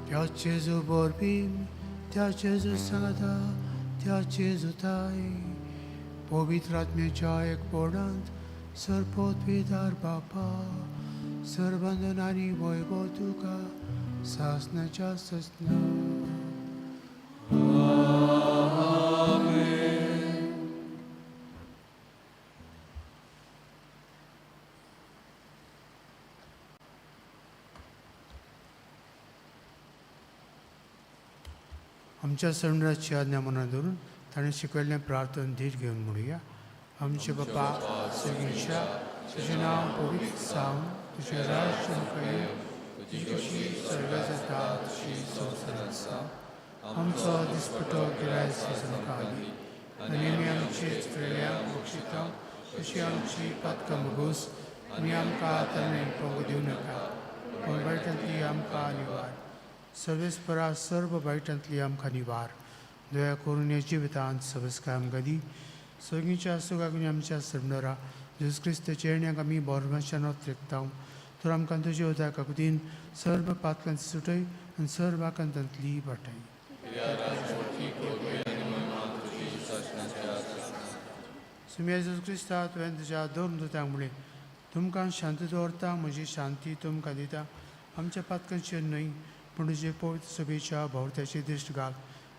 त्या जेजू वरवीं, त्या जेजू सांगता, त्या जेजू ताई पवित्र आत्म्याच्या एकपणांत सर्वोत्विदार बापा सर्वंदन आनी वैभव तुका सासणाच्या ससना. आमच्या सर्वराची आज्ञा मनात धरून ताणें शिकयल्लें प्रार्थन धीर घेवन म्हणुया. आमचे बापा सगळींच्या, तुजें नांव पवित्र जावं, तुजें राज्य आमकां येवं, तुजी कशी स्वर्गात जाता तशी संवसारांत जावं. आमचो दिसपटो गिरायक आमकां दी आनी आमी आमचे चुकलेल्यांक बक्षिता तशी आमची पातकां भोगोस आनी आमकां ताणें पळोवंक दिवं नाका, पूण वायटांतली आमकां निवार. सर्वेस्परा सर्व वायटांतली आमकां निवार. दया करून ह्या जिवितांत सवस्काय आमकां दी. सगळींच्या सुखाक आमच्या सरनरा जेजू क्रिस्ताच्या येण्याक आमी बोरमाच्यान त्रेकता. तर आमकां तुजे उदका काकुतीन सर्व पातकांची सुटय आनी सर्व आकांतांतली वाटय. सुम्या जेजू क्रिस्ता, तुवें तुज्या दोन दुतांक म्हणलें, तुमकां शांती दवरता, म्हजी शांती तुमकां दिता. आमच्या पातकांचेर न्हय पूण तुजे पवित्र सभेच्या भोंवत्याची दिश्ट घाल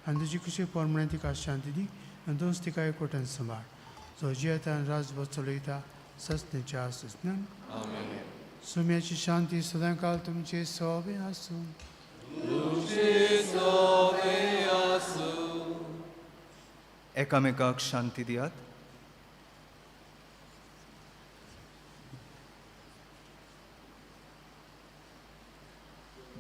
आनी तुजी खुशी प्रमाणे तिका शांती दी आनी तूंच तिका एकवटान सांबाळ, जो जियेता आनी राजभर चलयता ससनेच्या ससनान. सुम्याची शांती सदांकाल तुमचे सोबे आसूं. एकामेकाक शांती दियात.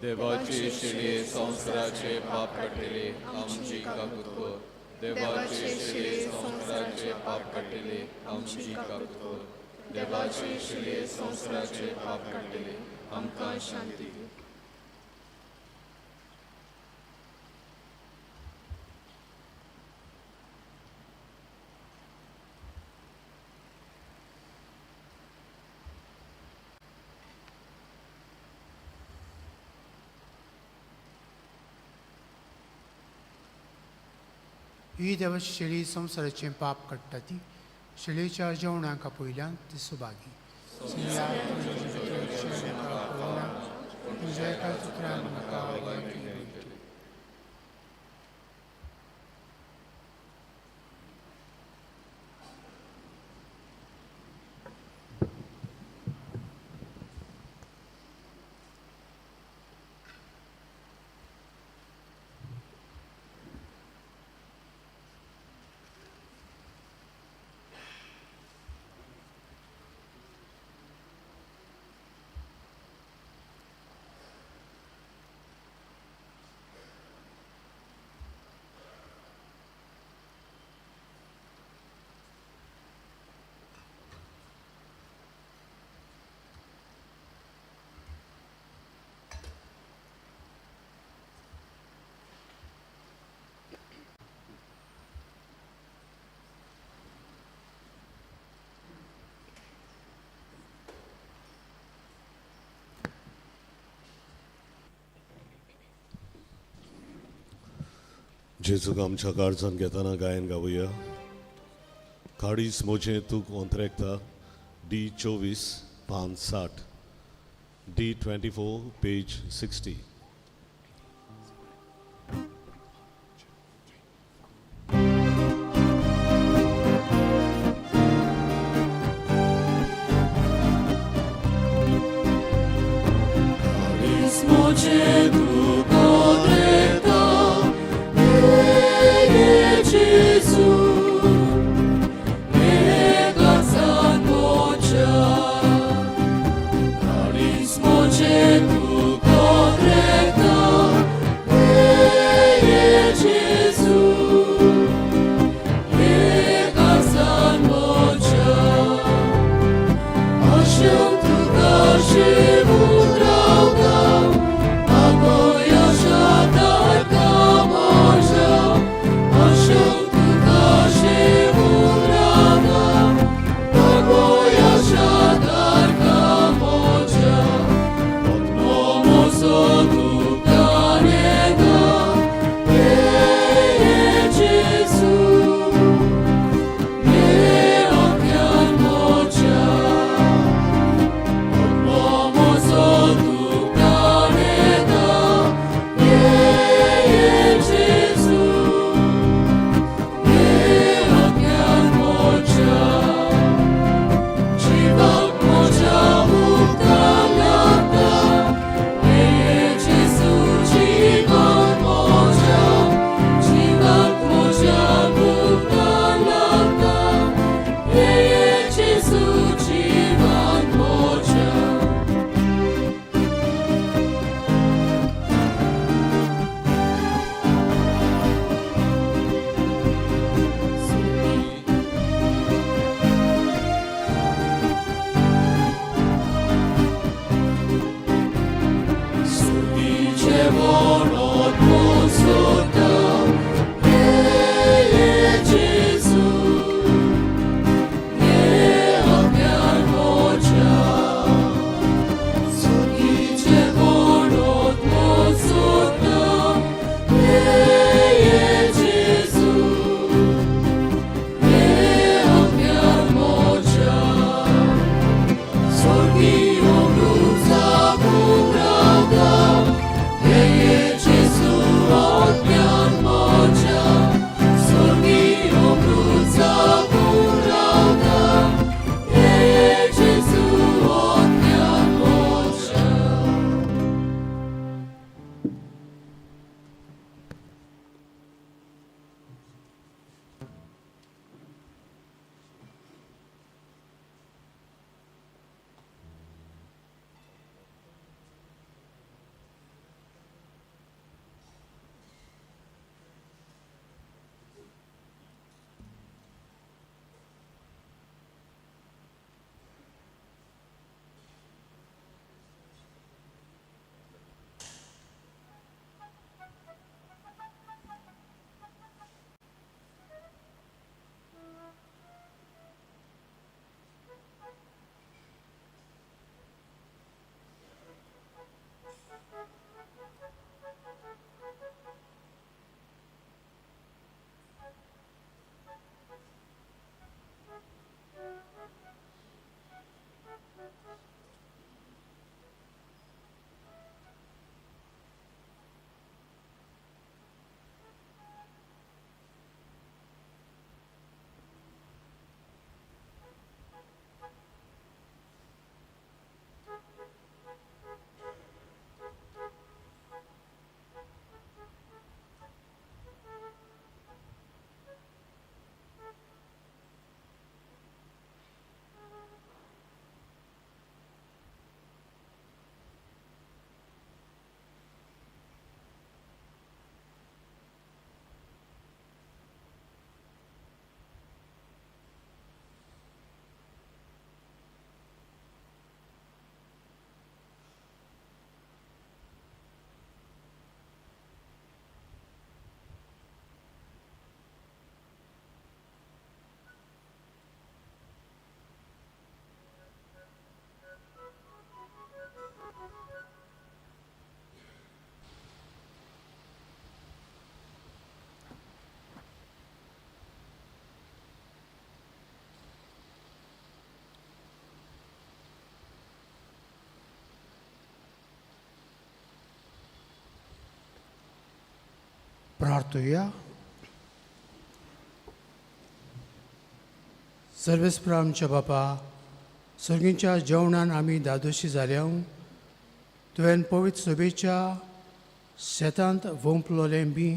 देवाची शिले संवसाराचे पाप काडटले आमची काकूत कर. देवाची शिले संवसाराचे पाप काडटले आमची काकूत कर. देवाची शिले संवसाराचे पाप काडटले आमकां शांती दी. ही देवाची शेळी संवसाराचें पाप काडटा ती शेळयेच्या जेवणाक आपयल्यान ती सुभागी. तुज्या एका सुत्रान म्हाका वळखी मेळटली. जेजूक आमच्या काळजान घेतना गायन गावया. काडीस मोजें तूं कोंत्रेकता, डी 24 पान 60, डी 24 पेज 60. Moce tu contra प्रार्थुया. सर्वेस्पर आमच्या बापा, सर्गींच्या जेवणान आमी दादोशी जाल्या. तुवें पवित्र सभेच्या शेतांत वोंपलोलें बी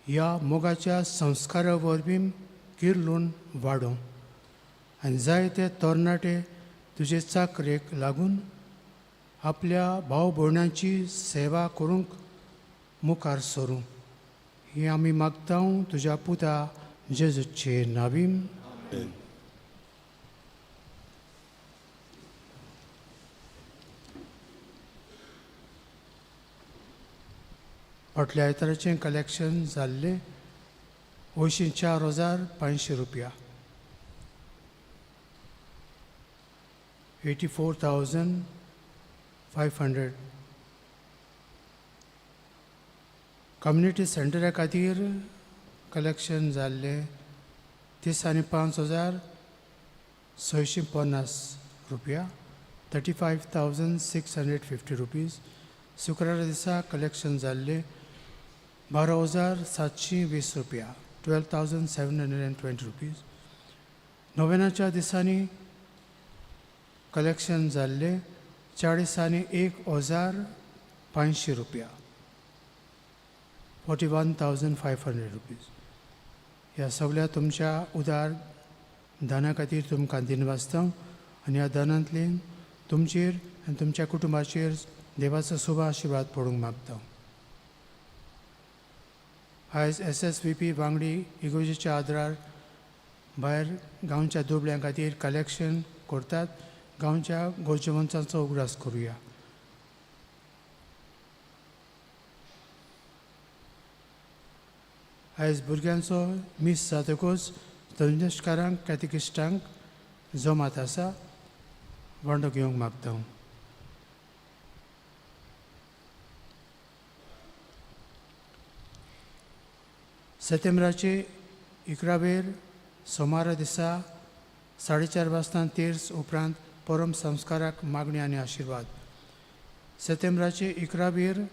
ह्या मोगाच्या संस्कारा वरवीं किर्लून वाडोवं आनी जायते तरणाटे तुजे चाकरेक लागून आपल्या भाव भयणांची सेवा करूंक मुखार सरूं, ही आमी मागता तुज्या पुता जेजूचे नावीम. फाटल्या आयताराचें कलेक्शन जाल्लें 84,500 रुपया, 84,500. कम्युनिटी सेंटरा खातीर कलेक्शन जाल्लें 35,650 रुपया, 35,650 रुपीज. शुक्रारा दिसा कलेक्शन जाल्लें 12,720 रुपया, 12,720 रुपीज. नोवेनाच्या दिसांनी कलेक्शन जाल्लें 41,500 रुपया, 41,500 रुपीज. ह्या सगळ्या तुमच्या उदार दाना खातीर तुमकां दिनवासता आनी ह्या दानांतल्यान तुमचेर आनी तुमच्या कुटुंबाचेर देवाचो शुभ आशिर्वाद पडूंक मागता. आयज एस एस व्ही पी वांगडी इगोजेच्या आदारार भायर गांवच्या दुबळ्यां खातीर कलेक्शन करतात. गांवच्या गरजेवंतांचो उगडास करुया. आयज भुरग्यांचो मीस जातकूच तंजकारांक कॅथकिस्टांक जमात आसा, वांटो घेवंक मागता. सप्टेंबराचे 11वेर सोमारा दिसा 4:30 वाजता तेर्स उपरांत परम संस्काराक मागणी आनी आशिर्वाद. सप्टेंबराचे 11वेर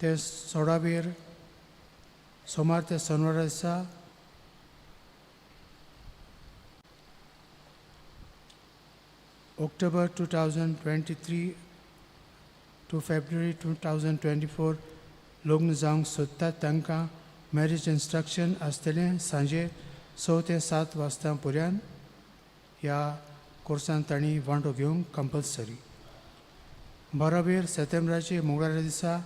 ते 16वेर सोमार ते सोनवारा दिसा October 2023 to February 2024 लग्न जावंक सोदतात तांकां मॅरेज इन्स्ट्रक्शन आसतलें सांजे 6 ते 7 वाजता पर्यंत. ह्या कोर्सान तांणी वांटो घेवंक कंपल्सरी. 12वेर सप्टेंबराचे मंगळारा दिसा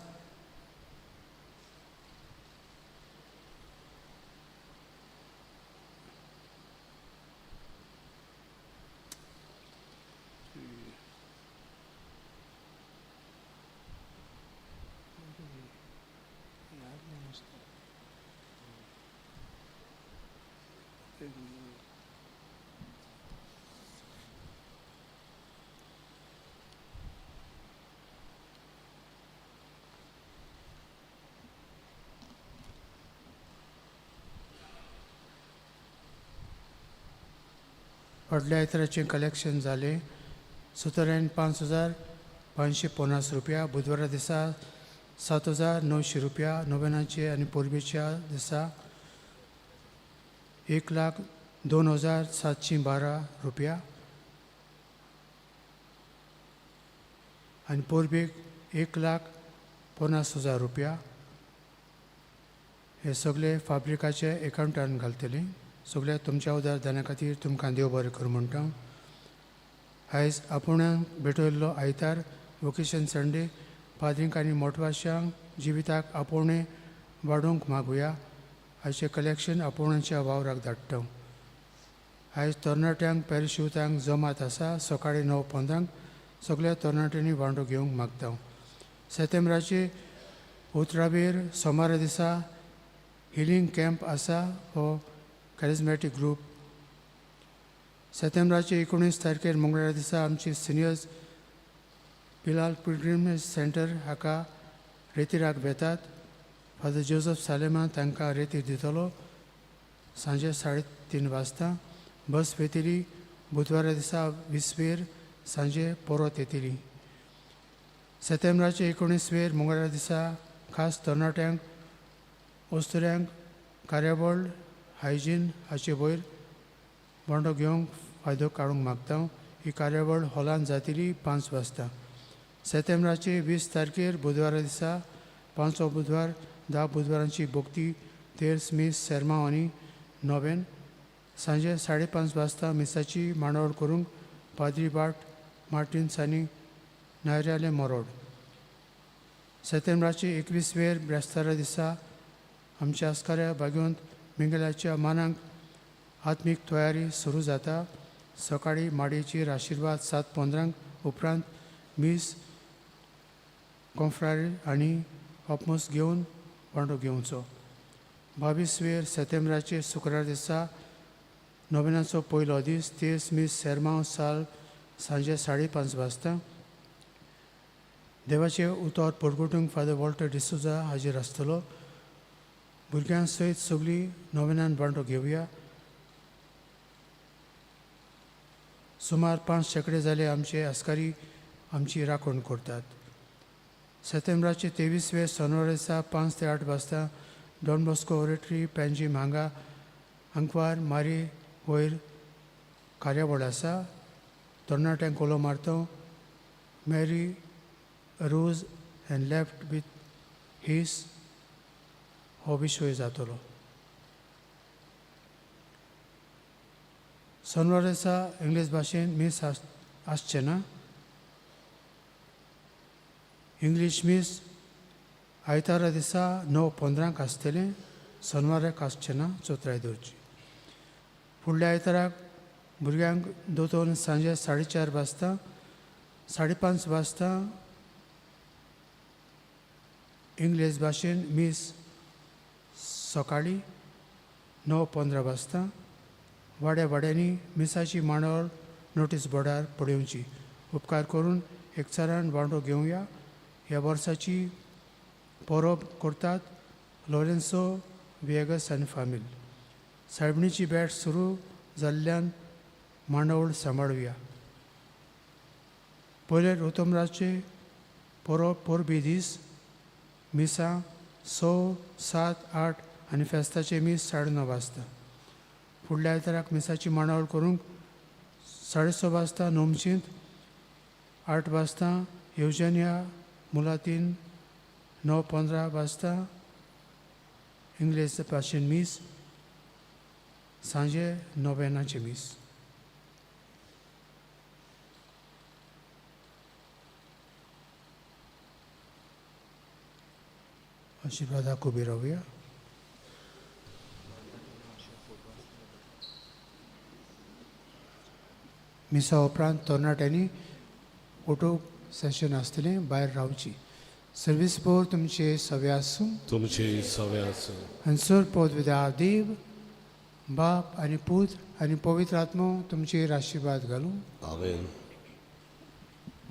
फाटल्या आयताराचें कलेक्शन जालें 17,550 रुपया. बुधवारा दिसा 7,900 रुपया. नोवेनाचे आनी परबेच्या दिसा 1,02,712 रुपया आनी परबेक 1,50,000 रुपया. हे सगळे फाब्रिकाचे एकावंटान घालतले. सगळ्या तुमच्या उदार दाना खातीर तुमकां देव बरें करूं म्हणटा. आयज आपूणाक भेटयल्लो आयतार वोकेशन संडे पाद्रींक आनी मोटवाशांक जिविताक आपोवणें वाडोवंक मागुया. आयचें कलेक्शन आपोवण्याच्या वावराक धाडटा. आयज तरणाट्यांक पॅरिशुतांक जमात आसा सकाळीं 9:15 सगळ्या तरणाट्यांनी वांटो घेवंक मागता. सप्टेंबराचे 11वेर सोमारा दिसा हिलींग कॅम्प आसा हो कॅरिजमॅटीक ग्रूप. सप्टेंबराचे 19 तारखेर मंगळारा दिसा आमची सिनियर्स पिलाल पिलग्रिमेज सेंटर हाका रेतिराक वेतात. फादर जोजफ सालेमा तांकां रेतीर दितलो सांजे 3:30 वाजता. बस वेतली बुधवारा दिसा 20वेर सांजे परत येतली. सेतेंब्राचे 19वेर मंगळारा दिसा खास तरणाट्यांक अस्तुऱ्यांक कार्यावळ हायजीन हाचे वयर वांटो घेवंक फायदो काडूंक मागता. ही कार्यावळ हॉलान जातली 5 वाजता. सेतेंब्राचे 20 तारखेर बुधवारा दिसा 5वो बुधवार 10 बुधवारांची भक्ती तेर्स मीस सेर्मांव आनी नोवेन सांजे 5:30 वाजता मिसाची मांडावळ करूंक पाद्री बाट मार्टिन्स आनी नायऱ्याले मोरोड. सेतेंब्राचे 21वेर ब्रेस्तारा दिसा आमच्या आस्काऱ्या बागेवंत मिंगेलाच्या मानांक आत्मीक तयारी सुरू जाता. सकाळीं माडयेचेर आशिर्वाद 7:15 उपरांत मीस कोंफ्रारी आनी ऑपमोस घेवन वांटो घेवचो. 22वेर सेतेंब्राचे शुक्रार दिसा नोवेनाचो पयलो दीस तेर्स मीस सेर्मांव साल सांजे 5:30 वाजता. देवाचें उतर परगटूंक फादर वॉल्टर डिसोजा हाजीर आसतलो. भुरग्यां सयत सगळीं नोवेनान वांटो घेवया. सुमार 5 शेंकडे जाले आमचे आस्कारी आमची राखण करतात. सेतेंब्राचे 23वे सोनवार दिसा 5 ते 8 वाजता डॉन बॉस्को ओरेटरी पेंजीम हांगा अंकवार मारी वयर कार्यावळ आसा. तरणाट्यांक उलो मारता Mary rose and left with his हो विशय जातलो. सोनवार दिसा इंग्लीश भाशेन मीस आसचें ना. इंग्लीश मीस आयतारा दिसा 9:15 आसतलें. सोनवाराक आसचें ना. चोत्राय दवरची. फुडल्या आयताराक भुरग्यांक दोतोर सांजे 4:30 वाजता 5:30 वाजता इंग्लीश भाशेन मीस सकाळीं 9:15 वाजता. वाड्या वाड्यांनी मिसाची मांडावळ नोटीस बोर्डार पळोवची. उपकार करून एकचारान वांटो घेवया. ह्या वर्साची परब करतात लॉरेन्सो विएगस आनी फामील. सायबणीची भेट सुरू जाल्ल्यान मांडावळ सांबाळुया. पयले रोतोमराचे परब परबी दीस मिसां 6, 7, 8 आनी फेस्ताचें मीस 9:30 वाजता. फुडल्या आयताराक मिसाची मांडावळ करूंक 6:30 वाजता नोमचींत, 8 वाजता येवजन्या मुलातीन, 9:15 वाजता इंग्लीश भाशेन मीस, सांजे नोवेनाचें मीस. आशिर्वादाक उबी रावया. मिसा उपरांत तरणाट्यांनी फोटो सेशन आसतलें, भायर रावची. सर्वीस पोर तुमचे सवे आसूं. तुमचे सवे आसूं. हंसर पदविदा देव बाप आनी पूत आनी पवित्र आत्मो तुमचेर आशिर्वाद घालूं. आमेन.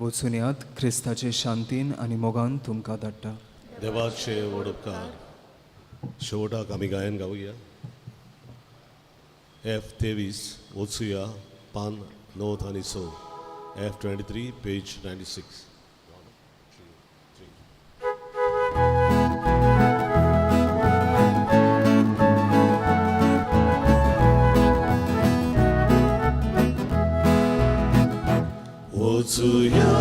वचून यात क्रिस्ताचे शांतीन आनी मोगान तुमकां धाडटा. देवाचे व्हड उपकार. शेवटाक आमी गायन गावया. F 23 वचुया पान 9 आनी 6. F 23 page 96. वचुया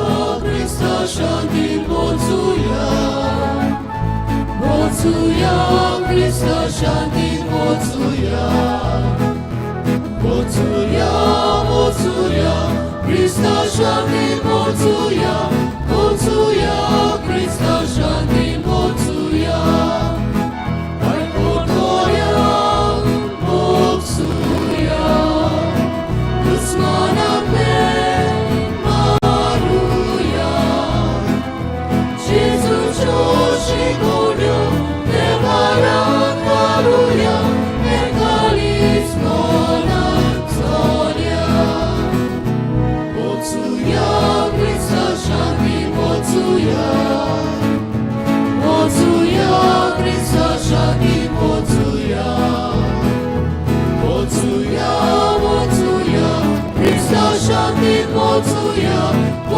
क्रिस्ता शांतीन वचुया, वचुया क्रिस्ता शांतीन वचुया, वचुया वचुया क्रिस्ता शांतीन वचुया, वचुया क्रिस्ता शांतीन वचुया, वचुया दुस्मनाक मारुया, जेजूच्यो शिकोवण्यो देवाराक घालुया, एकालीच मनाक चलया. वचुया क्रिस्ता शांतीन. वचुया.